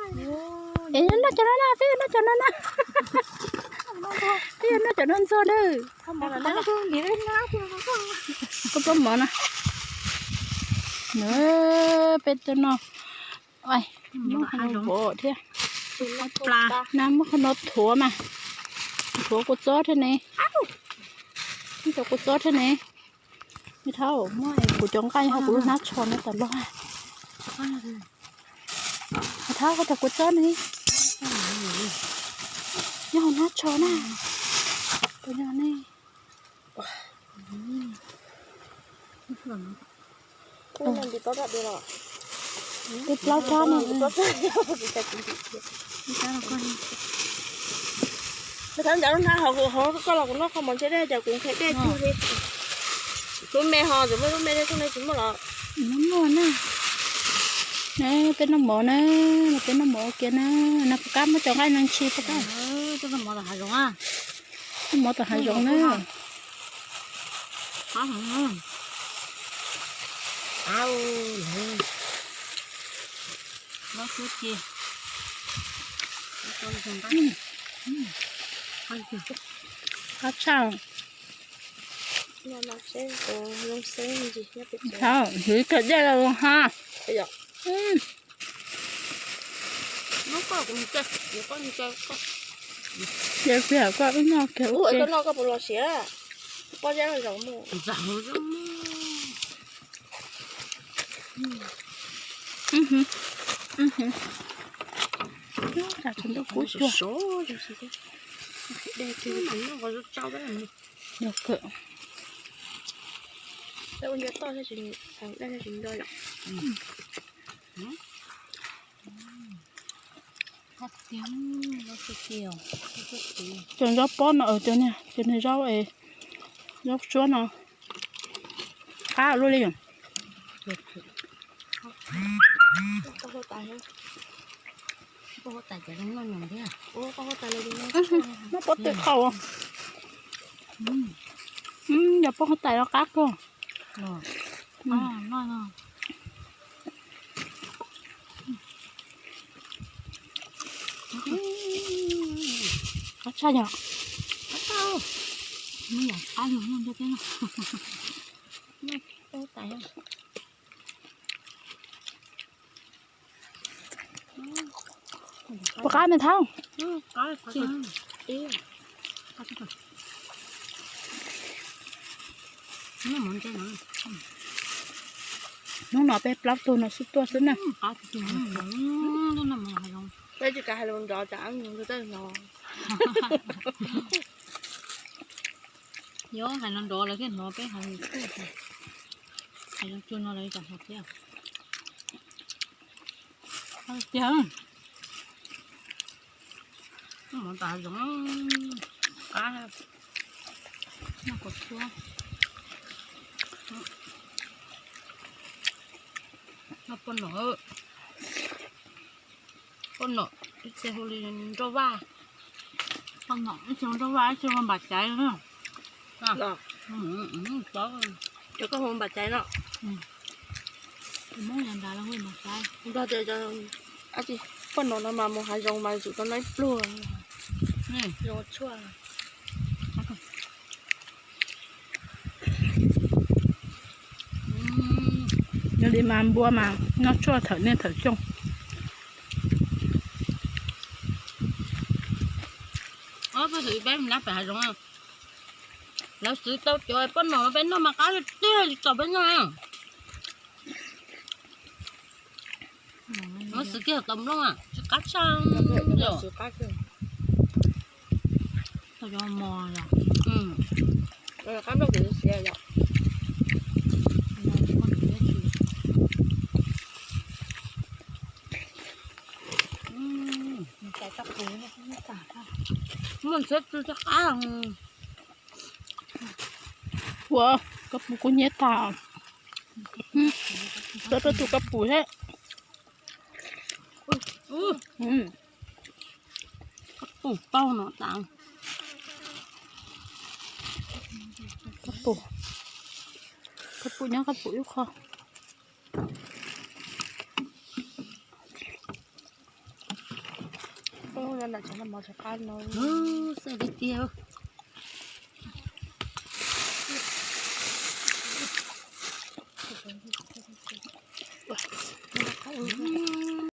Es noj cov no na, peb yuav noj cov no na. Peb yuav noj cov no ntxuag na. Koj pab mov na. Peb tuaj noj. Muab qhov no pov thiab. Na muab qhov no thuav mas. Thuav kua txob thiab ne. Muab cov kua txob thiab ne. Thauj, muab kuv cov nqaij hauv kuv lub hnab tsho no tas los. Thauj, koj cov kua txob ne. Nyob hauv hnab tsho na. Tus no ne. Twb plaub rab no. Thab ncauj lub hnab hauv hauv koj los kuv noj qhov mov ntshe dej ces kuv nqhis dej tug li. Lub me ho tsis muaj, lub me dej tug li tsis muaj los. Muaj na. Peb noj mov na, peb noj mov ua ke na. No puas kab muab cov nqaij no ntshis puas kab? Noj mov tom hav zoov na. Qab tshaj. Thauj, hwv kawg dej los ha. Ces tias koj wb noj kiag ua ke. Tus ntawd kub cuag. Yog kawg. Cov zaub pob no, cov niag zaub, zaub suab no qab luaj li. Muab pob tw qau. Yog pob huab tais los qab kawg. Qab tshaj yom. Puas qab me Thauj? Hnub no peb plaub tug no xwb tuaj xwb na. Peb tsis kav hais lus nrov tsam no. Yog hais no nrov lawv thiaj hnov peb hais lus tsuag. Hais lus tsuag no lawv tsam hnov thiab. Tiag. Mov tas zoo qab. Noj kua txuab. Noj poj nom. Poj nom ib txhia hu li nroj vaj. Poj nom ib txhia hu nroj vaj, ib txhia hu npam caiv na. Cov koj hu npam caiv no. Nrog tias poj nom no mas mus hav zoov mas tsum tau noj ib pluag zoo tshuaj. Yog li mas npua mas noj tshuaj thawm niaj thawm xyoo. Peb xwv peb lab pem hav zoov, lawv xwv tau cov poj nom peb noj mas qab tiag tiag tsis txaus peb noj. Muab xwv kiag tau nplooj tsis qab tshaj. Tau cov mos yom. Qab nplooj kuv xiav yom. Muaj ntxhiab tsw tsis qab. Ua, koj pum kuv nyiab tag. Tso rau tus koj pum thiab. Koj pum paug no tas. Koj pum, koj pum nyob koj pum ib qho. Lam cov noj mov rov qab no. Xwb tiag tiag.